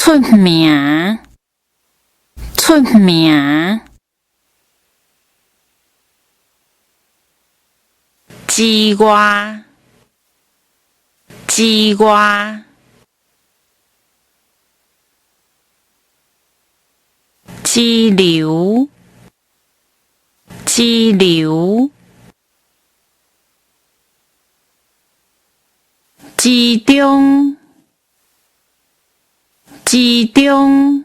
出名，出名。之外，之外。支流，支流。之中，之中。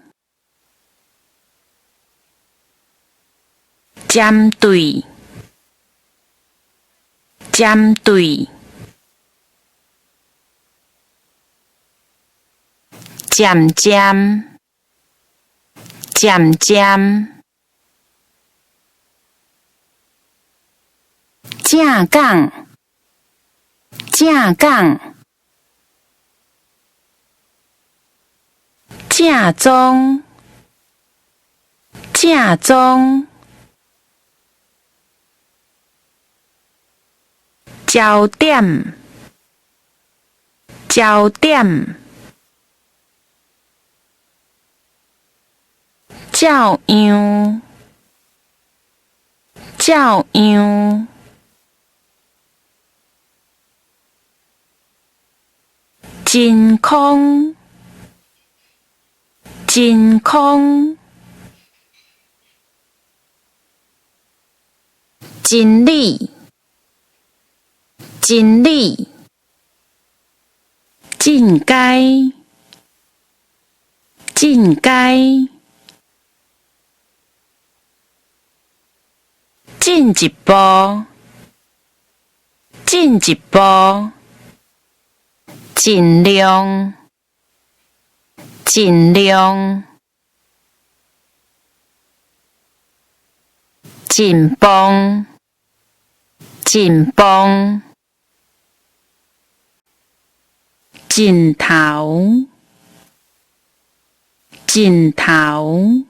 針對，針對。漸漸，漸漸。正港，正港。正宗，正宗。焦點，焦點。照樣，照樣。真空，真空。真理，真理。進階，進階。進一步，進一步。盡量，盡量。真棒，真棒。盡頭，盡頭。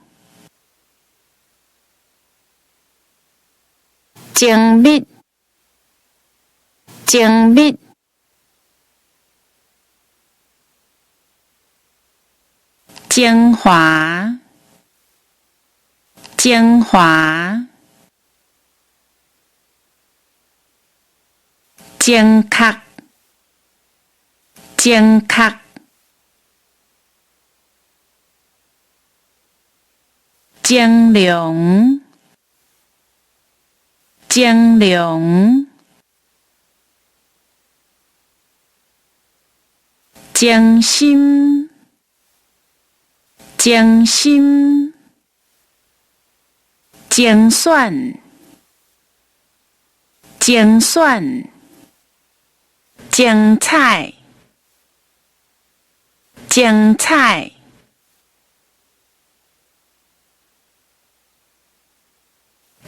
精密，精密。精華，精華。正確，正確。精良，精良。精心，精心。精選，精選。精彩，精彩。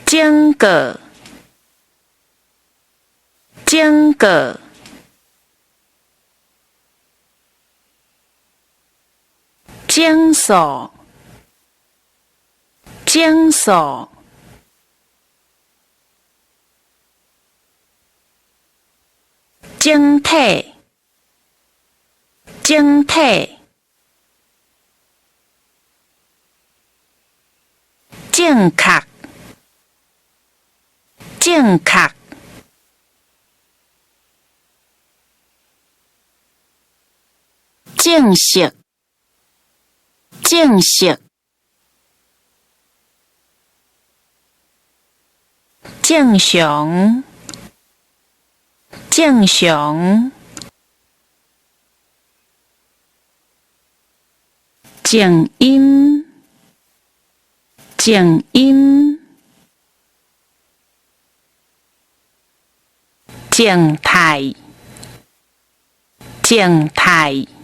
整個，整個。整數，整數。整體，整體。正確，正確。正式，正式。正常，正常。靜音，靜音。靜態，靜態。